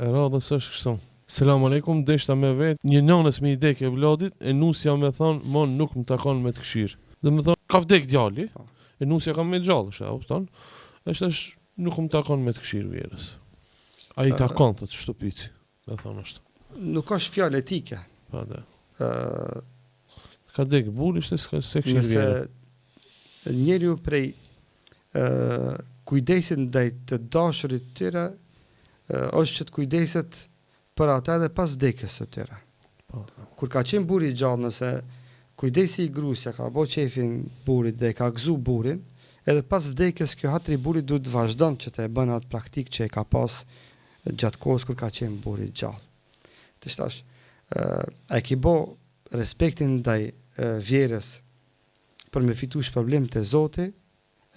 E radhës është kështu. Selam aleikum, deshta me vet, një nënës me i dek evladit, e nusja me thon, mo nuk më takon me të kqyr. Domethonë, ka vdek djali, Po. e nusja ka met gjallë, është, a kupton? Është është nuk më takon me të kqyr vjehrrës. A i takon, thotë shtëpici, me thonë ashtu. Nuk është fjalë etike. Po, da. Ë Ka dek burri, është s'ka se kqyr nëse vjehrrën. njeriu prej ë kujdesit ndaj të dashurit të tyre ë, është që të kujdeset për ata edhe pas vdekjes së tyre. Po, Kur ka qenë burri i gjallë, nëse kujdesi i gruas ja ka bo qefin burrit dhe e ka gëzu burrin, edhe pas vdekjes kjo hatri i burrit duhet të vazhdon që të e bën atë praktik që e ka pas gjatë kohës kur ka qenë burri i gjallë. Të tash, ë a e ki bo respektin ndaj ë, vjehrrës për me fitu shpërblim te Zoti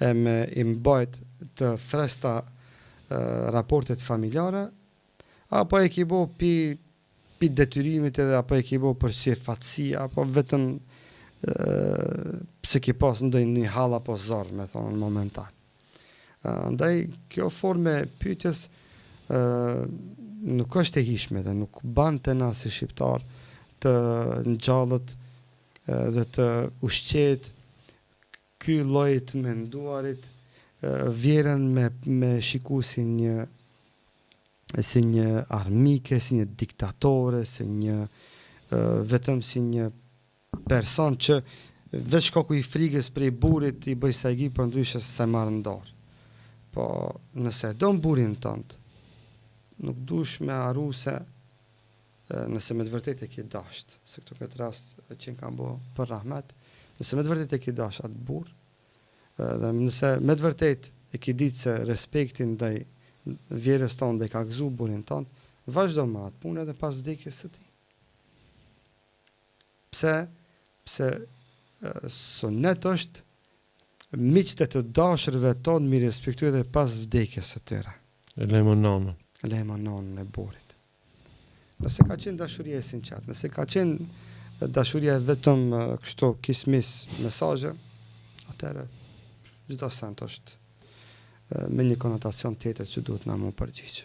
e me i mbajt të freskta ë, raportet familjare, apo e ki bo pi pi detyrimit edhe apo e ki bo për qefatësi, apo vetëm ë, pse ki pas ndonjë hall apo zor, me thonë, momental. Ë, Andaj kjo formë e pyetjes ë nuk është e hijshme dhe nuk ban te na si shqiptar të ngjallet ë, dhe të ushqehet ky lloj të menduarit ë, vjehrrën me me shiku si një si një armike, si një diktatore, si një ë, vetëm si një person që veç shkaku i frigës prej burrit i bëj sajgi, për ndryshe s'e marr në dorë. Po nëse e don burrin tënd, nuk dush me harru se e, nëse me të vërtetë e ke dasht, se këtu këtë rast që kanë bo për rahmet, nëse me të vërtetë e ke dasht atë burr, e, dhe nëse me të vërtetë e ke ditë se respektin ndaj vjehrrës tënde e ka gëzu burrin tënd, vazhdo me atë punë edhe pas vdekjes së tij. Pse? Pse e, sunet është miqtë e të dashurve tonë mi respektu edhe pas vdekjes së tyre. E lejmë nanën. Lejma nanën e burrit. Nëse ka qenë dashuria e sinqertë, nëse ka qenë dashuria e vetëm e, kështu kismis mesazhe, atëherë çdo send është e, me një konotacion tjetër që duhet na mu përgjigj.